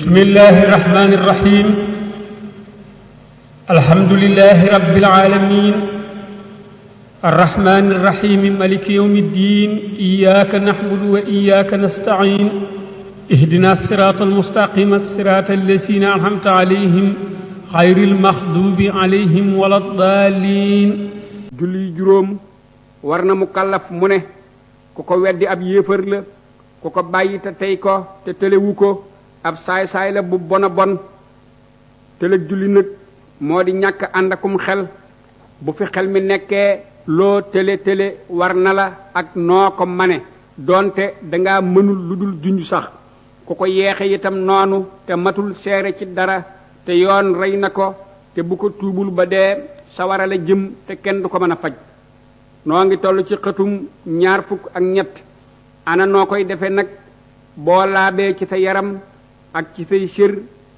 بسم الله الرحمن الرحيم الحمد لله رب العالمين الرحمن الرحيم مالك يوم الدين إياك نعبد وإياك نستعين اهدنا الصراط المستقيم الصراط الذين أنعمت عليهم غير المغضوب عليهم ولا الضالين julli juróom war na mu kallaf mu ne ku ko weddi ab yéefar la ku ko bàyyi te tey ko te tëlewu ko ab saay-saay la bu bona bon tëlëg julli nag moo di ñàkk àndakum xel bu fi xel mi nekkee loo tële war na la ak noo ko mane doonte danga mënul lu dul junj sax ku ko yeexe itam noonu te matul seere ci dara te yoon rey na ko te bu ko tuubul ba dee sawara la jëm te kenn du ko mën a faj noo ngi toll ci xëtum 23 ana noo koy defe nag boo laabee ci sa yaram ak ci say sër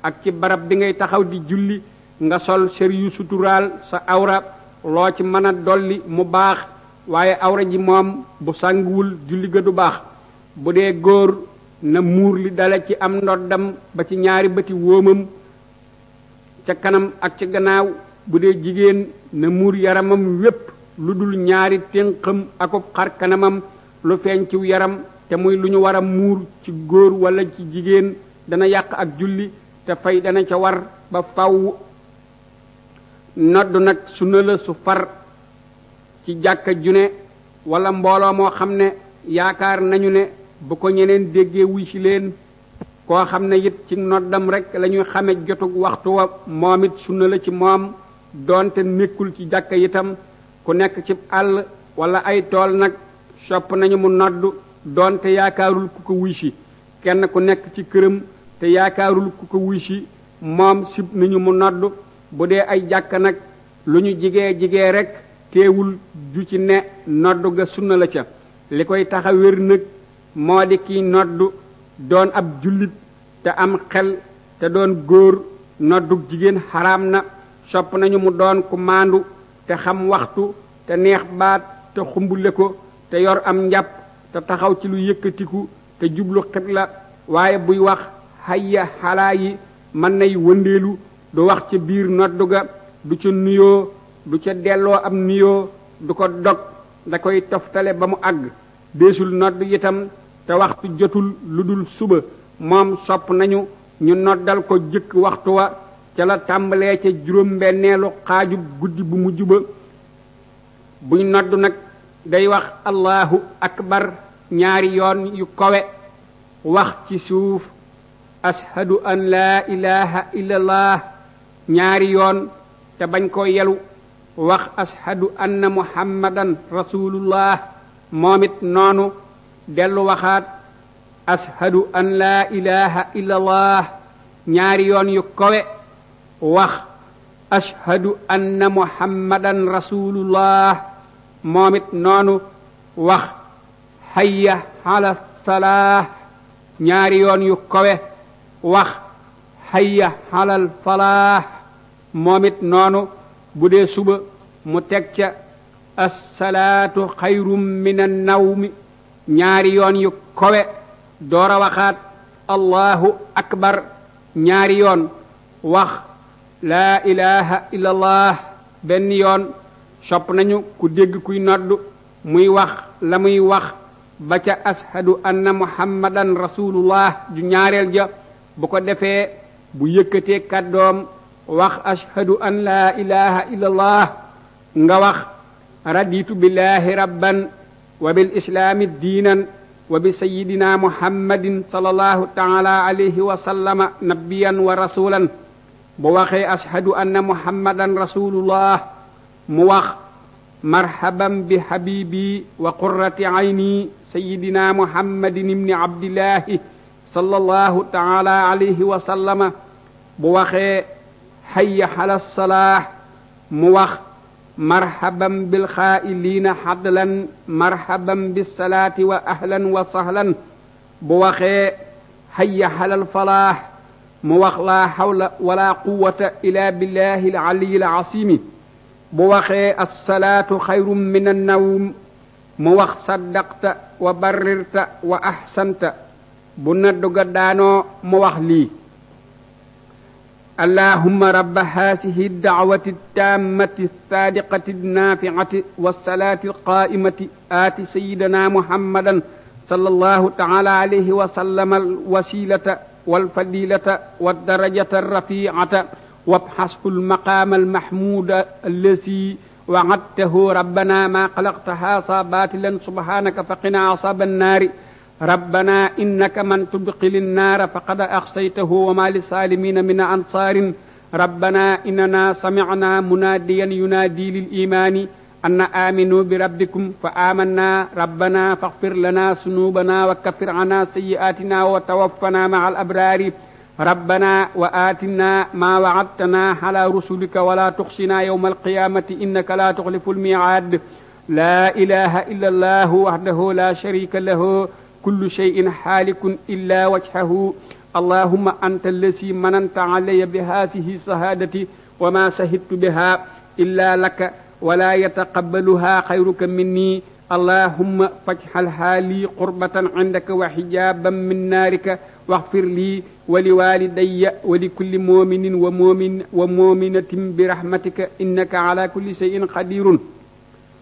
ak ci barab bi ngay taxaw di julli nga sol sër yu suturaal sa awra loo ci mën a dolli mu baax waaye awra ji moom bu sànguwul julli ga du baax bu dee góor na muur li dale ci am ndoddam ba ci ñaari bëti wóomam ca kanam ak ca gannaaw bu dee jigéen na muur yaramam wépp lu dul ñaari ténqam akub xar kanamam lu feeñ ci yaram te muy lu ñu war a muur ci góor walla ci jigéen dana yàq ak julli te fay dana ca war ba faw noddu nag sunna la su far ci jàkka june walla mbooloo moo xam ne yaakaar nañu ne bu ko ñeneen déggee wuy ci leen koo xam ne it ci noddam rekk lañuy xame jotug waxtu wa moom it sunna la ci moom doonte nekkul ci jàkka itam ku nekk ci àll walla ay tool nag sopp nañu mu noddu doonte yaakaarul ku ko wuy si kenn ku nekk ci këram te yaakaarul ku ko wuy si moom sib nañu mu noddu bu dee ay jàkka nag lu ñu jigee rekk teewul ju ci ne noddu ga sunna la ca li koy taxa wér nag moo di kiy noddu doon ab jullit te am xel te doon góor noddug jigéen xaraam na sopp nañu mu doon ku maandu te xam waxtu te neex baat te xumbule ko te yor am njàpp te taxaw ci lu yëkkatiku te jublu xibla waaye buy wax hayya xalaa yi mën nay wëndeelu du wax ca biir noddu ga du ca nuyoo du ca delloo am nuyoo du ko dog da koy toftale ba mu àgg deesul nodd itam te waxtu jotul lu dul suba moom sopp nañu ñu noddal ko jëkk waxtu wa ca la tàmbalee ca juróom-benneelu xaaju guddi bu mujj ba buy noddu nag day wax allahu akbar ñaari yoon yu kowe wax ci suuf ashhadu an laa ilaha illallah ñaari yoon te bañ ko yelu wax ashhadu anna muhammadan rasulullah moom it noonu dellu waxaat ashhadu an laa ilaha illallah ñaari yoon yu kowe wax ashhadu anna muhammadan rasulullah moom it noonu wax hayya ala salaah ñaari yoon yu kowe wax hayya alal falaah moom it noonu bu dee suba mu teg ca assalaatu xayrum min annawmi ñaari yoon yu kowe door a waxaat allahu akbar ñaari yoon wax laa ilaha illallah benn yoon sopp nañu ku dégg kuy noddu muy wax la muy wax ba ca ashhadu anna muhammadan rasulullah ju ñaareel ja bu ko defee bu yëkkatee kàddoom wax ashhadu an laa ilaha illallah nga wax raditu billahi rabban wa bil islaami diinan wa bi sayidina muhammadin sallallahu taala alayhi wa sallama nabiyan wa rasulan bu waxee ashhadu anna muhammadan rasulullah mu wax marhaban bi habibi wa qurrati ayni sayidina muhammadin ibni abdillahi sallallahu taala alayhi wa sallama bu waxee hayya ala salaah mu wax marhaban bil xaa'iliina hadlan marhaban bis salaati wa ahlan wa sahlan bu waxee hayya alal falaah mu wax laa hawla wala quwwata illa billahi al aliyyil asiimi bu waxee assalaatu xayrun min annawm mu wax saddaqta wa barrirta wa ahsanta bu naddu ga daanoo mu wax lii اللهم رب هذه الدعوة التامة الصادقة النافعة والصلاة القائمة آت سيدنا محمدا صلى الله تعالى عليه وسلم الوسيلة والفضيلة والدرجة الرفيعة وابحثه المقام المحمود الذي وعدته ربنا ما خلقت هذا باطلا سبحانك فقنا عذاب النار ربنا إنك من تدخل النار فقد أخزيته وما للظالمين من أنصار ربنا إننا سمعنا مناديا ينادي للإيمان أن آمنوا بربكم فآمنا ربنا فاغفر لنا ذنوبنا وكفر عنا سيئاتنا وتوفنا مع الأبرار ربنا وآتنا ما وعدتنا على رسلك ولا تخزنا يوم القيامة إنك لا تخلف الميعاد لا إله إلا الله وحده لا شريك له كل شيء حالك إلا وجهه اللهم أنت الذي مننت علي بهذه الشهادة وما شهدت بها إلا لك ولا يتقبلها خيرك مني اللهم فاجعلها لي قربة عندك وحجابا من نارك واغفر لي ولوالدي ولكل مؤمن ومؤمنة برحمتك إنك على كل شيء قدير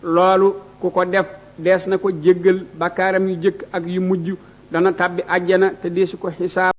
loolu ku ko def dees na ko jéggal bakkaaram yu jëkk ak yu mujj dana tàbbi àjjana te deesu ko xisaab